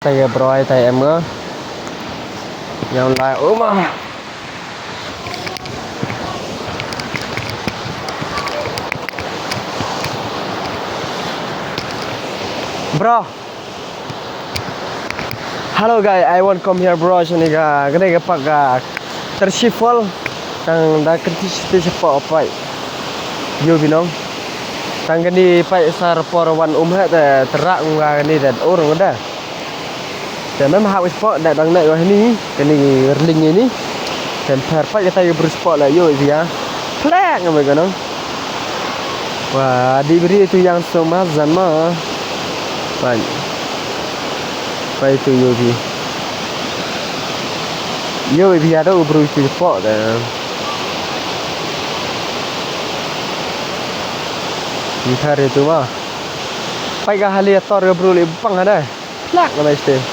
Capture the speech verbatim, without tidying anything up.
Taï broi taï em nga. Yang lai uma. Bro. Hello guys, I want come here bro. Sini ga gane ga pak ga Tersi Fall. Tang da kenti siti sepa opai. Yo binong. Tang gani pai sar por wan um ha te terak nga gani dan orang da. Te mem ha wis po da dang na yo ni kani ring ni. Tem per pa kata yo brus po la yo dia. Plek ngai ga nong. Wa di bri tu yang so ma zan ma. Pai. Pai tu yo bi. Yo bi ada u brus po da. Ni kare tu ma. Pai ga hali ator ga bru li pang ha da. Plak na mai ste.